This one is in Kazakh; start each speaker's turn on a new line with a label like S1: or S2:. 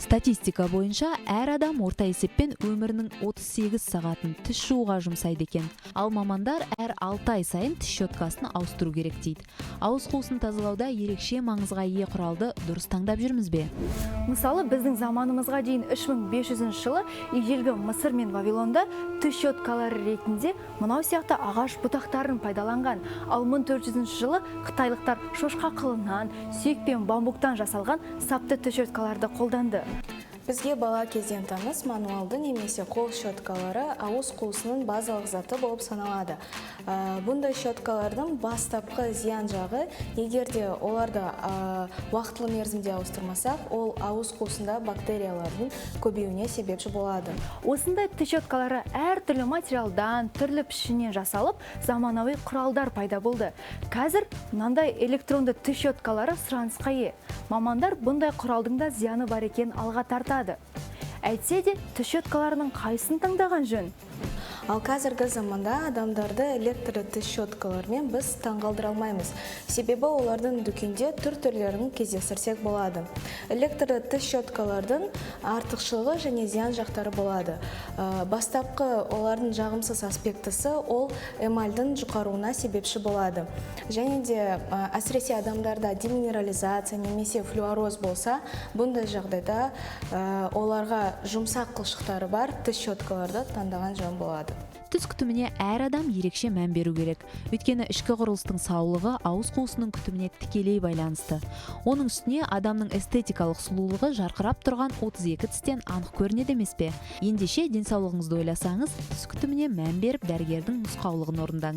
S1: Статистика бойынша, әр адам орта есеппен өмірінің 38 сағатын тіс жууға жұмсайды екен. Ал мамандар әр 6 ай сайын тіс щеткасын ауыстыру керек дейді. Ауыз қуысын тазалауда ерекше маңызға ие құралды дұрыс таңдап жүрміз бе?
S2: Мысалы, біздің заманымызға дейін 3500 жылы ежелгі Мысыр мен Вавилонда тіс щеткалары ретінде мынау сияқты ағаш бұтақтарын пайдаланған. Ал 1400 жылы қытайлықтар шошқа қылынан, сүйек пен бамбуктан жасалған сапты тіс щеткаларды қолданды.
S3: Бізге бала кезден таныс мануалды немесе қол щеткалары ауыз қуысының базалық заты болып саналады. Бұндай щеткалардың бастапқы зиян жағы, егер де оларды уақытылы мерзімде ауыстырмасақ, ол ауыз қуысында бактериялардың көбеюіне себепші болады.
S2: Осындай тіс щеткалары әртүрлі материалдан, түрлі пішіннен жасалып, заманауи құралдар пайда болды. Қазір мынандай электронды тіс щеткалары сұранысқа ие. Мамандар бұндай құралдың да зияны бар екенін алға тартады. Әйтсе де, тіс щеткаларының қайсысын таңдаған жөн?
S3: Ал қазіргі заманда адамдарды электрлі тіс щеткалармен біз таңғалдыра алмаймыз. Себебі олардың дүкенде түр-түрлерін кездестірсек болады. Электрлі тіс щеткалардың артықшылығы және зиян жақтары болады. Бастапқы олардың жағымсыз аспектісі, ол эмальдың жұқаруына себепші болады. Және де әсіресе адамдарда деминерализация немесе флюороз болса, бұндай жағдайда оларға жұмсақ қылшықтары бар тіс щеткаларды таңдаған жөн болады.
S1: Тіс күтіміне әр адам ерекше мән беру керек. Өйткені ішкі құрылыстың саулығы ауыз қуысының күтіміне тікелей байланысты. Оның үстіне адамның эстетикалық сұлулығы жарқырап тұрған 32 тістен анық көрінеді емес пе? Ендеше, денсаулығыңызды ойласаңыз, тіс күтіміне мән беріп, дәрігердің нұсқаулығын орындаңыз.